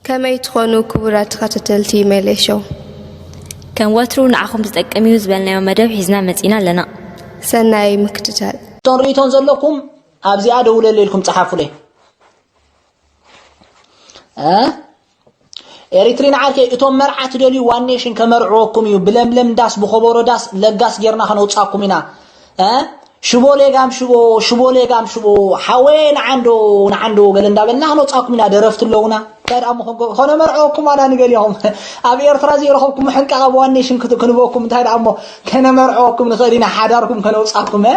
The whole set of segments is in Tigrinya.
ከመይ ትኾኑ ክቡራት ተኸታተልቲ ሜሌ ሾው? ከም ወትሩ ንዓኹም ዝጠቅም እዩ ዝበልናዮ መደብ ሒዝና መጺና ኣለና። ሰናይ ምክትታል። እቶን ርእይቶን ዘለኩም ኣብዚኣ ደውለለይ ኢልኩም ጸሓፉለይ። እ? ኤሪትሪን ዓርከይ፣ እቶም መርዓ ትደልዩ ዋን ኔሽን ከመርዕወኩም እዩ። ብለምለም ዳስ ብኸበሮ ዳስ ለጋስ ጌርና ከነውጻኩም ኢና። እ? ሽቦ ሌጋም ሽቦ፣ ሽቦ ሌጋም ሽቦ፣ ሓወየ ንዓንዶ ንዓንዶ ገለ እንዳበልና ከነውጻኩም ኢና። ደረፍቲ ኣለውና። እንታይ ደኣ እሞ ከነመርዕወኩም ኣና ንገሊኹም ኣብ ኤርትራ ዘይረኸብኩም ሕንቃቕ ኣብ ዋን ኔሽን ክት- ክንበኩም። እንታይ ደኣ እሞ ከነመርዕወኩም ንኽእል ኢና። ሓዳርኩም ከነውጻኩም፣ እ?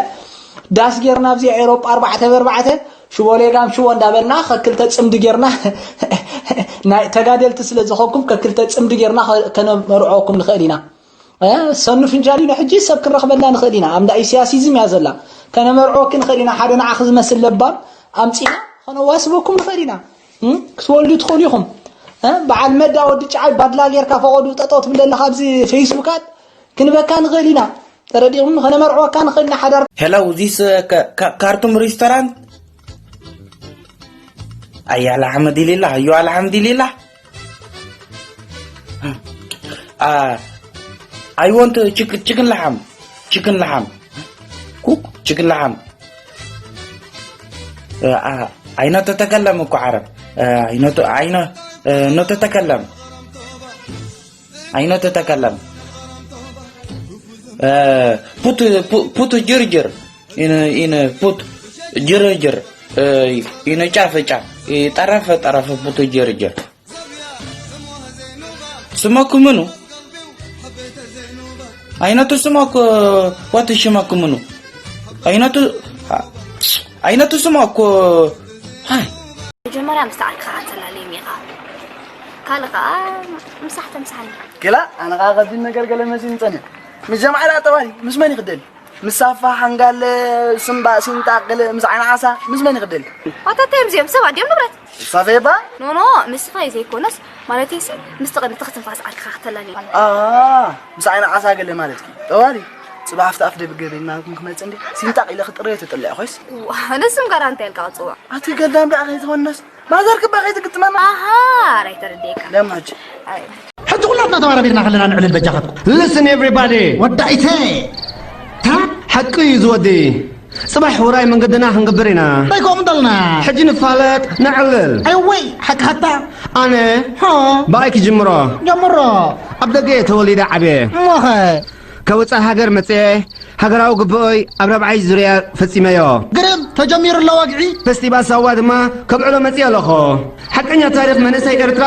ዳስ ጌርና ኣብዚኣ ኤሮጳ ኣርባዕተ ብኣርባዕተ ሽቦ ሌጋም ሽቦ እንዳበልና ከክልተ ጽምዲ ጌርና ናይ ተጋደልቲ ስለ ዝኾንኩም ከክልተ ጽምዲ ጌርና ከ- ከነመርዕወኩም ንኽእል ኢና። እ፣ ሰኑ ፍንጃሊኖ ሕጂ ሰብ ክንረኽበላ ንኽእል ኢና። ኣብ እንዳ ኢሳያሲዝም እያ ዘላ። ከነመርዕወኪ ንኽእል ኢና። ሓደ ንዓኺ ዝመስል ለባም ኣምጺና ከነዋስበኩም ንኽእል ኢና። እ፣ ክትወልዱ ትኽእሉ ኢኹም። እ፣ በዓል መዳ ወዲ ጫዓይ ባድላ ጌርካ ፈቐዱ ጠጠው ትብል ዘለኻ ኣብዚ ፌስቡካት ክንበካ ንኽእል ኢና። ተረዲኹም? ከነመርዕወካ ንኽእል ኢና። ሓዳር Hello, this uh, Ka- Ka- Khartoum restaurant? Ayo, alhamdulillah. Ayo, alhamdulillah. Uh, I want uh, chicken, chicken laham. Chicken laham. Cook chicken laham. Uh, uh, I know تتكلم كو عرب. Uh, I know to, I know uh, not تتكلم. I know تتكلم. Uh, put, put, put جرجر. In, in, put جرجر. Uh, in ጫፍ ጫፍ. ጠረፈ ጠረፈ put جرجر. ስመኩ ምኑ? ኣይነቱ ስመኩ ወቲ ሽመኩ ምኑ? ኣይነቱ ኣይነቱ ስመኩ ሃይ መጀመርያ ምስ ዓርክኻ ኣተላለዮም ኢኻ። ካልእ ኸዓ ምሳሕ ተምሳሕኒ። ገላ ኣነ ኸዓ ከቢድ ነገር ገለ መሲሉኒ ጸኒሑ። ምስ ጀምዓ ደኣ ጠባሪ ምስ መን ይኽደል? ምስ ሳፋ፣ ሓንጋለ፣ ስምባእ፣ ሲንጣ፣ ገለ ምስ ዓይኒ ዓሳ ምስ መን ይኽደል? ኣታ እንታይ እዮም እዚኦም? ሰባት ድዮም ንብረት? ሳፈ እባ? ኖኖ፣ ምስኻ እዩ ዘይኮነስ፣ ማለተይሲ ምስቲ ቅድሚ ትኽትንፋስ ዓርክኻ ክተላልዮም። ኣኣ፣ ምስ ዓይኒ ዓሳ ገለ ማለትኪ። ጠባሪ፣ ጽባሕ ኣብቲ ኣፍ ደብገ በይንናኩም ክመጽእ እንዴ? ሲንጣ ኢለ ክጥረዮ ተጠሊዐ ኮይስ? ዋ፣ ንስም ጋራ እንታይ ኢልካ ክጽዋዕ? ኣቲ ገዳም ደኣ ከይትኾንስ? ማዘር ክባ ከይትግጥመና። ኣሃ፣ ራይ ተረዲእካ። ደም ሕጂ። ኣይ። ሕጂ ኩላትና ተባራቢርና ከለና ንዕልል በጃኻትኩም። Listen everybody። ወዳኢተ። ታ? ሓቂ እዩ ዝወዲ። ጽባሕ ውራይ መንገድና ክንገብር ኢና። እንታይ ከምኡ እንተልና? ሕጂ ንፋለጥ፣ ነዕልል። ኣይ ወይ፣ ሓቂ ሓታ። ኣነ ሃ። ብኣይ ክጅምሮ። ጀምሮ። ኣብ ደገ እየ ተወሊደ ዓብየ። እሞኸ? ካብ ወጻኢ ሃገር መጽየ ሃገራዊ ግብኦይ ኣብ ራብዓይ ዙርያ ፈጺመዮ። ግርም፣ ተጀሚሩ ኣሎ ወግዒ። ፈስቲቫል ሳዋ ድማ ከብዕሎ መጽየ ኣለኹ። ሓቀኛ ታሪኽ መንእሰይ ኤርትራ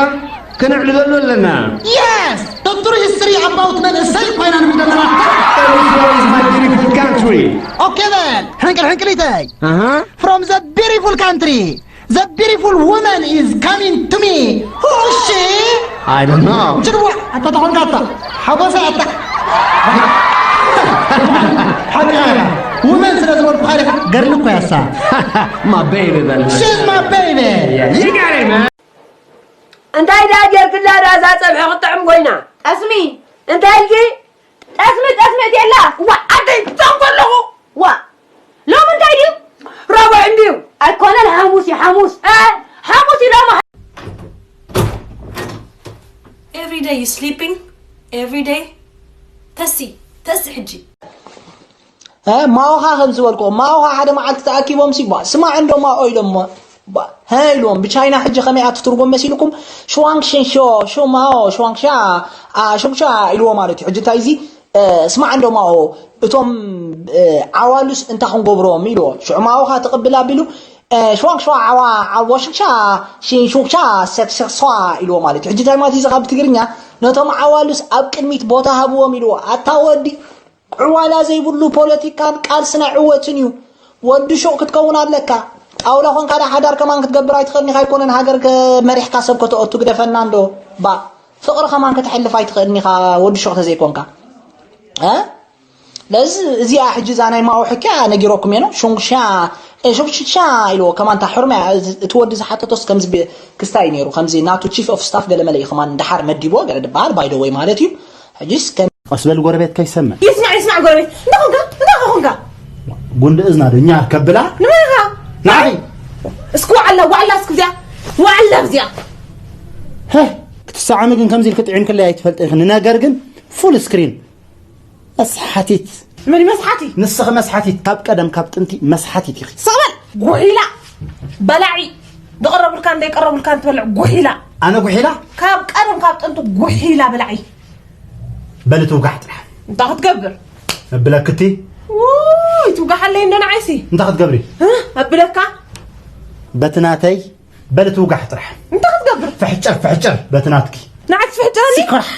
ከነዕልለሉ ኣለና። Yes! The true history about መንእሰይ ኮይና ንብደለና። Eritrea is my beautiful country. ኦኬ በል፣ ሕንቅል ሕንቅሊተይ። ኣሃ። From the beautiful country. The beautiful woman is coming to me. Who is she? I don't know. ጭድዋ ኣታ ተኾንካ ኣታ ሓጎሰ ኣታ ሓቂ እያ። ውመን ስለ ዝበልኩኻ ዲኻ? ገርሊ እኮ እያ እሳ። My baby በል። She's my baby. Yeah, you got it, man. እንታይ ደኣ ጌርክላ ደኣ እዛ ጸብሒ ክትጥዕም ኮይና? ጠስሚ። እንታይ ኢልኪ? ጠስሚ ጠስሚ እትየላ። ዋ ኣደይ ቶም ከለኹ። ዋ ሎም እንታይ ድዩ? ረቡዕ እንድዩ። ኣይኮነን ሓሙስ እዩ ሓሙስ። እ ሓሙስ እዩ ሎም። Every day you sleeping? Every day? ተሲ ተሲ ሕጂ። እ ማኦኻ ከም ዝበልክዎ ማኦኻ ሓደ መዓልቲ ተኣኪቦም ሲ ባ ስማዕ እንዶ ማኦ ኢሎሞ ባ ሀ ኢልዎም ብቻይና ሕጂ ከመይ ኣቲ ትርጎም መሲልኩም ሽዋንግ ሸንሾ ሾ ማኦ ሽዋንግ ሻ አ ሾንግ ሻ ኢልዎ ማለት እዩ ሕጂ እንታይ እዚ እ ስማዕ እንዶ ማኦ እቶም እ ዓዋሉስ እንታ ክንገብሮም ኢልዎ ሽዑ ማኦ ኻ ትቕብል ኣቢሉ እ ሽዋንግ ሽዋ ዓዋ ዓዎ ሽንግ ሻ ሽን ሹንግ ሻ ሰክ ሰክ ሷ ኢልዎ ማለት እዩ ሕጂ እንታይ ማለት እዩ እዚ ካብ ትግርኛ ነቶም ዓዋሉስ ኣብ ቅድሚት ቦታ ሃብዎም ኢልዎ ኣታ ወዲ ዕዋላ ዘይብሉ ፖለቲካን ቃልስና ዕወትን እዩ። ወዲ ሹቕ ክትከውን ኣለካ። ጣውላ ኾንካ ዳ ሓዳር ከማን ክትገብር ኣይትኽእልን ኢኻ ኣይኮነን ሃገር መሪሕካ ሰብ ከተኦቱ ግደፈና እንዶ ባእ ፍቕሪ ከማን ከተሕልፍ ኣይትኽእልን ኢኻ ወዲ ሹቕ ተዘይኮንካ። እ ለዚ እዚኣ ሕጂ እዛ ናይ ማኦ ሕክያ ነጊረኩም እየ ነው ሹንግሻ ሹንግሻ ኢልዎ ከማን እታ ሕርመያ እቲ ወዲ ዝሓተቶስ ከምዚ ክስታይ ነይሩ ከምዚ ናቱ chief of staff ገለ መለ እዩ ከማን ደሓር መዲብዎ ገለ ድበሃል by the way ማለት እዩ። ሕጂስ ከም ቀስ በል ጎረቤት ከይሰምዕ። ይስማዕ ይስማዕ ጎረቤት። እንታይ ኾንካ? እንታይ ኾንካ? ጉንዲ እዝና ዶ እኛ ከብላ? ንመን ኢኻ? ንዓኺ። እስኪ ዋዕላ ዋዕላ እስኪ እዚኣ ዋዕላ እዚኣ። ህ ክትሰዓሚ ግን ከምዚ ኢልክ ጥዒምክለይ ኣይትፈልጥ ኢኺ። ንነገር ግን ፉል ስክሪን መስሓቲት። መን መስሓቲ? ንስኺ መስሓቲት፣ ካብ ቀደም ካብ ጥንቲ መስሓቲት ኢኺ። ሰበል ጉሒላ በላዒ፣ ዝቐረቡልካን ዘይቀረቡልካን ትበልዕ ጉሒላ። ኣነ ጉሒላ? ካብ ቀደም ካብ ጥንቲ ጉሒላ በላዒ። በሊ ትውጋሕ ጥራሕ። እንታይ ክትገብር? እብለክቲ። ውይ ትውጋሓለይ እንደ ንዓይሲ። እንታይ ክትገብሪ? እ? እብለካ። በቲ ናተይ በሊ ትውጋሕ ጥራሕ። እንታይ ክትገብር? ፍሕጨር ፍሕጨር በቲ ናትኪ። ንዓይ ትፍሕጨረኒ? ሲኮራሕ።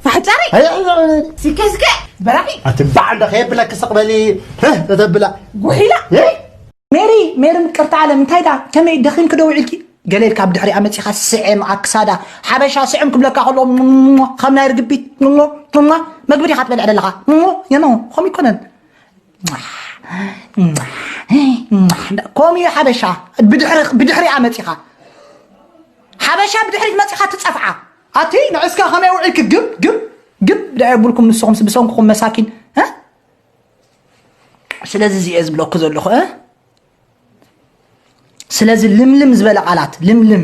ፍሕጨሪ? ኣይ፣ ኣይ፣ ኣይ፣ ኣይ። ሲከ ሲከ በላዒ። ኣቲ ባዕ እንደ ከየብለኪ ስቕ በሊ። ህ፣ ተተብላ። ጉሒላ። እ? ሜሪ፣ ሜሪ ምቅርቲ ዓለም፣ እንታይ ዳ? ከመይ ደኺምኪ ዶ ውዒልኪ? ገለ ኢልካ ብድሕሪኣ መጺኻ ስዕም ኣክሳዳ። ሓበሻ ስዕም ክብለካ ከሎ፣ ም-፣ ም-፣ ከም ናይ ርግቢት፣ ም-፣ ም-፣ መግቢ ዲኻ ትበልዕ ዘለኻ? ም-፣ የኖ፣ ከምኡ ይኮነን። ከምኡ እዩ ሓበሻ፣ ብድሕሪ-፣ ብድሕሪኣ መጺኻ። ሓበሻ ብድሕሪት መጺኻ ትጸፍዓ። ኣቲ ንዕስካ ከመይ ውዒልኪ? ግብ፣ ግብ፣ ግብ፣ ደኣ የብልኩም ንስኹም ብሰንክኹም መሳኪን፣ እ? ስለዚ እዚ እየ ዝብለኩ ዘለኹ፣ እ? ስለዚ ልምልም ዝበለ ቃላት፣ ልምልም፣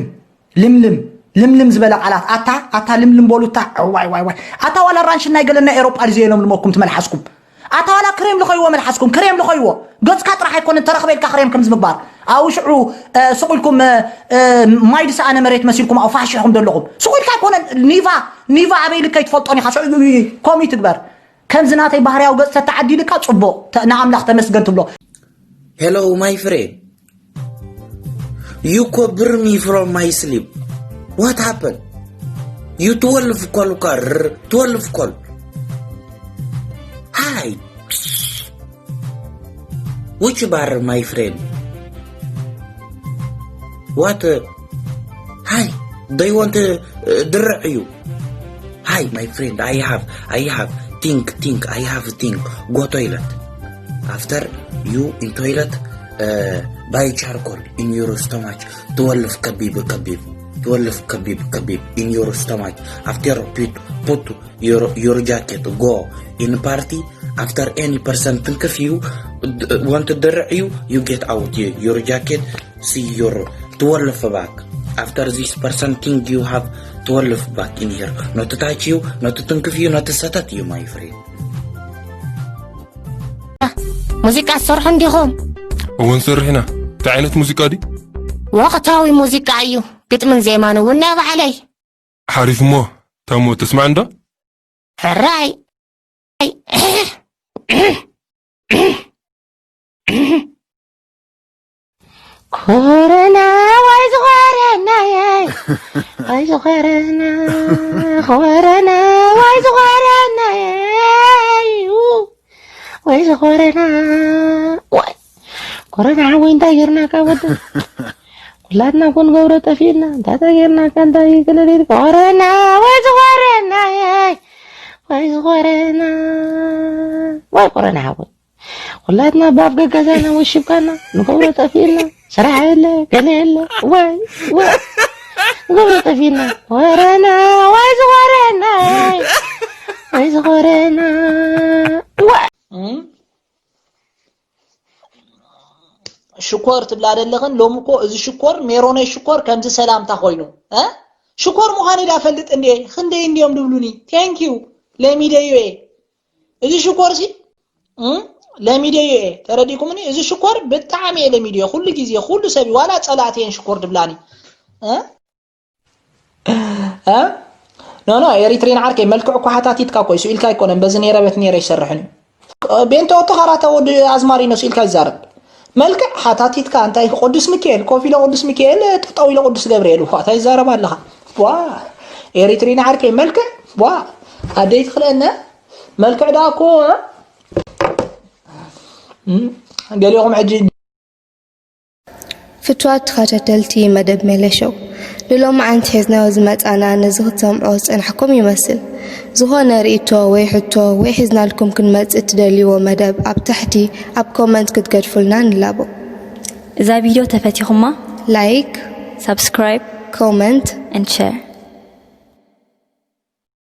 ልምልም፣ ልምልም ዝበለ ቃላት፣ ኣታ፣ ኣታ ልምልም በሉታ፣ ዋይ፣ ዋይ፣ ዋይ። ኣታ ዋላ ራንሽን ናይ ገለና ኤሮጳ ድዩ ዘየለምልመኩም ትመልሓስኩም? ኣታ ዋላ ክሬም ልኸይዎ መልሓስኩም፣ ክሬም ልኸይዎ። ገጽካ ጥራሕ ኣይኮነን ተረኽበ ኢልካ ክሬም ከምዚ ምግባር። ኣብኡ ሽዑ፣ እ፣ ስቕ ኢልኩም፣ እ፣ እ፣ ማይ ዝሰኣነ መሬት መሲልኩም ኣብኡ ፋሕ ኢኹም ዘለኹም። ስቕ ኢልካ ኣይኮነን ኒቫ፣ ኒቫ ኣበይ ልከይ ትፈልጦን ኢኻ። ሽዑ፣ እ፣ እ፣ ከምኡ ትግበር። ከምዚ ናተይ ባህርያዊ ገጽ ተተዓዲልካ ጽቡቕ፣ ተ-፣ ንኣምላኽ ተመስገን ትብሎ። Hello, my friend. You could bring me from my sleep. What happened? You twelve call car, twelve call. Hi. Which bar, my friend? What? Uh, hi. They want to uh, direct you. Hi, my friend. I have, I have. Think, think. I have think. Go toilet. After you in toilet, uh, buy charcoal in your stomach. Twelve kabib, kabib. Twelve kabib, kabib in your stomach. After put, put your, your jacket, go in party. After any person think of you, d-, want to direct you, you get out your, your jacket, see your twelve back. After this person think you have twelve back in here. Not to touch you, not to think of you, not to set at you, my friend. ሙዚቃ ትሰርሑ እንዲኹም? እወ ንሰርሕ ኢና። እንታይ ዓይነት ሙዚቃ ድዩ? ወቕታዊ ሙዚቃ እዩ። ግጥምን ዜማን እውን ናይ ባዕለይ። ሓሪፍ እሞ ታሞ ተስማዕ እንዶ? ሕራይ። ኮረና ዋይ ዝኾረናየይ ዋይ ዝኾረና ኮረና ዋይ ዝኾረናየይ ዋይ ዝኾረና ዋይ ኮረና ሓወይ እንታይ ጌርናካ ወዲ ኩላትና እኮ ንገብሮ ጠፊእና እንታይ ተጌርናካ እንታይ ክልል ኮረና ወይ ዝኾረና ወይ ዝኾረና ወይ ኮረና ሓወይ ኩላትና ባብ ገገዛና ወሽብካና ንገብሮ ጠፊእና ስራሕ የለ ገለ የለ ወይ ወይ ንገብሮ ጠፊእና ኮረና ወይ ዝኾረና ወይ ዝኾረና ወይ ሽኮር ትብላ ደለኽን ሎም እኮ እዚ ሽኮር ሜሮነይ ሽኮር ከምዚ ሰላምታ ኮይኑ እ ሽኮር ምዃነይ ዳ ፈልጥ እንዴ ክንደይ እንዲዮም ድብሉኒ thank you ለሚደዮ እየ እዚ ሽኮር ሲ እም ለሚደዮ እየ ተረዲእኩምኒ እዚ ሽኮር ብጣዕሚ እየ ለሚደዮ ኩሉ ግዜ ኩሉ ሰብ ዋላ ጸላእቲ እየን ሽኮር ድብላኒ እ እ ኖ ኖ ኤሪትሪን ዓርከይ መልክዕ እኮ ሓታቲትካ እኮ እዩ ስኢልካ ኣይኮነን በዚ ነይረ በት ነይረ ይሰርሕን እዩ ቤንተ ወጥቶ ካራታ ወዲ ኣዝማሪኖ ስኢልካ ይዛረብ መልክዕ ሓታቲትካ እንታይ ቅዱስ ሚካኤል ኮፍ ኢለ ቅዱስ ሚካኤል ጠጠው ኢለ ቅዱስ ገብርኤል ዋ እንታይ ይዛረብ ኣለኻ ዋ ኤሪትሪን ዓርከይ መልክዕ ዋ ኣደይ ትኽልአነ መልክዕ ዳ እኮ ገሊኹም ሕጂ ፍትዋት ተኸታተልቲ መደብ ሜለ ሾው ንሎማዓንቲ ሒዝናዮ ዝመጻና ነዚ ክትሰምዕዎ ዝጸናሕኩም ይመስል። ዝኾነ ርእይቶ ወይ ሕቶ ወይ ሒዝናልኩም ክንመጽእ እትደልይዎ መደብ ኣብ ታሕቲ ኣብ ኮመንት ክትገድፉልና ንላቦ። እዛ ቪድዮ ተፈቲኹማ like፣ subscribe፣ comment and share።